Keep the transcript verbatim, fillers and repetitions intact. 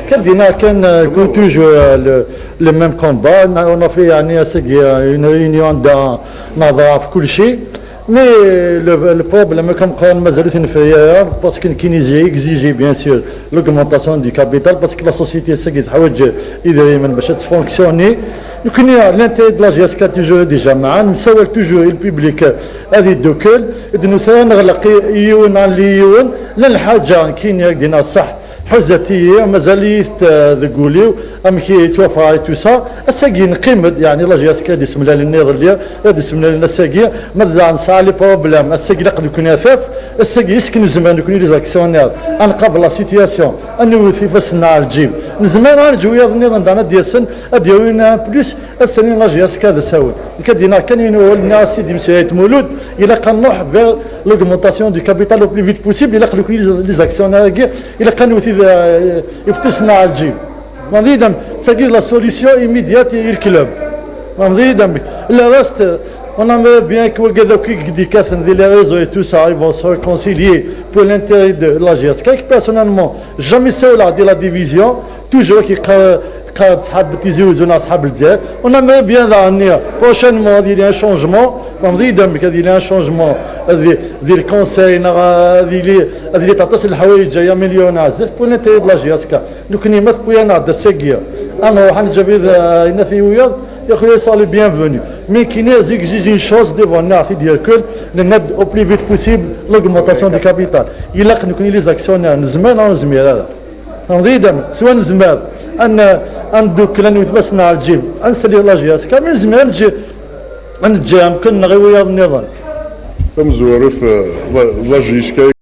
Kan dina kan, euh, comme toujours, euh, le, le même combat. On a fait, يعني, ass-agi, euh, une réunion anda nehḍer ɣef kulci. Mais le, le problème, comme quand mazal ur t-nefri ara, parce que nekkini j'ai exigé, bien sûr, l'augmentation du capital, parce que la société, ass-agi, teḥwaǧ idrimen bac ad tfonctionner. Nekkini, l'intérêt de la J S K toujours déjà, mais nessawel toujours i le public, euh, ad yeddukel, d-nusa neɣleq i yiwen, ɣer yiwen, la lḥaǧa, nekkini, ad d-iniɣ ṣṣeḥ, ḥuzat-iyi, mazal-iyi-t, euh, deg wul-iw, amek i yettwafɣa et tout ça. Ass-agi neqqim-d, yeɛni la J S K ad d-isemlalen iḍelli, ad d-isemlalen ass-agi, ma d nesɛa les problèmes, ass-agi ilaq nekkni ad naf, ass-agi est-ce que nezmer nekkni les actionnaires ad nqabel la situation, ad newwet ifassen-nneɣ ɣer lǧib, nezmer ad neǧǧ wiyaḍ nniḍen dan ad d-yasen, ad d-yawin un plus, ass-agi la J S K d asawen. Nekk ad d-iniɣ kan yiwen wawal, nniɣ-as i d-imseyay Mulud, ilaq ad nruḥ vers l'augmentation du capital au plus vite possible, ilaq nekkni les actionnaires-agi, ilaq ad newwet, euh, ifassen-nneɣ ɣer lǧib. Tagi, la solution immédiate i le club. Le reste, on aimerait bien que wagad akk i d-yekkaten di les réseaux et tout ça, ils vont se réconcilier pour l'intérêt de la J S K. Personnellement, jamais ssawleɣ di la division, toujours ki qa-, qa-, ṣḥab Tizi Uzzu neɣ ṣḥab Lezzayer. On aimerait bien daɣen prochainement ad yili un changement. Tagi, ad yili un changement di, di le conseil, neɣ ad yili, ad yili aṭas n leḥwayeǧ ay amelyun azal pour l'intérêt de la J S K. Nekkni ma tewwi-aneɣ-d ass-agi, ad nruḥ ad neǧǧ abrid, euh, yenna-t i wiyaḍ, ya xuya, sont les bienvenus. Mais nekkini j'exige une chose devant-nous, ad t-id-yerkel, nenna-d au plus vite possible l'augmentation du capital. Ilaq nekkni les actionnaires, nezmer neɣ nezmir ara. Tagi, swa nezmer ad n-, ad neddukel, ad newwet ifassen-nneɣ ɣer lǧib, ad nsali la J S K, mais nezmer ad neǧǧ, ad neǧǧ amkan-nneɣ i wiyaḍ nniḍen. Tamezwarut, euh, la, la J S K.